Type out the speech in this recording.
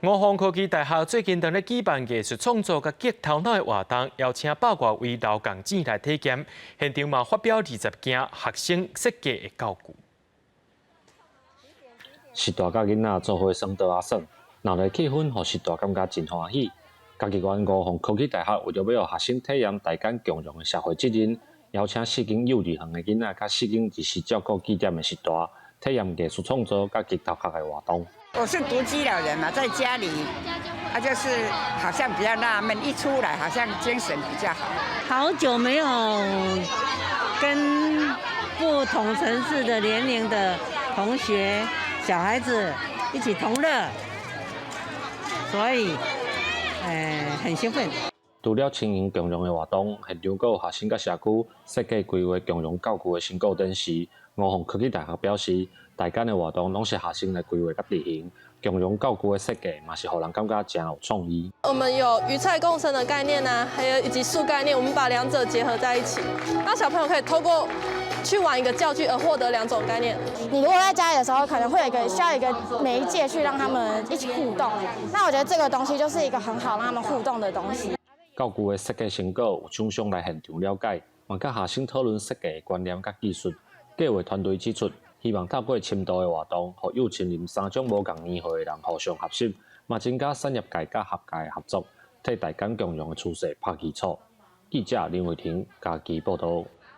吳鳳科技大學最近當咧舉辦藝術創作佮激頭腦的活動，邀請百外位勞工姊來體驗，現場嘛發表20件學生設計的教具。序大佮囡仔做伙耍桌仔耍，鬧熱氣氛予序大感覺真歡喜。嘉義縣吳鳳科技大學為著欲予學生體驗大間共融的社會責任，邀請四間幼稚園的囡仔佮四間臨時照顧據點的序大，體驗藝術創作佮激頭殼的活動。我是獨居老人嘛，在家裡，啊，就是好像比較納悶，一出來好像精神比較好。好久沒有跟不同層次的年齡的同學、小孩子一起同樂，所以，很興奮。除了青銀共融的活動，現場閣有學生佮社區設計規劃共融教具的成果展示。吳鳳科技大學表示，大間的活動攏是學生來規劃佮執行，共融教具的設計嘛是予人感覺誠有創意。我們有魚菜共生的概念呢，還有以及樹概念，我們把兩者結合在一起，讓小朋友可以透過去玩一個教具而獲得兩種概念。你如果在家裡的時候，可能會有一個需要一個媒介去讓他們一起互動。那我覺得這個東西就是一個很好讓他們互動的東西。教具的設計成果有廠商來現場了解，嘛佮學生討論設計的觀念佮技術。計劃團隊指出，希望透過深度的活動，予幼青年三種無仝年歲的人互相學習，嘛增加產業界佮學界的合作，替大港共融的趨勢拍基礎。記者林偉婷嘉義報導。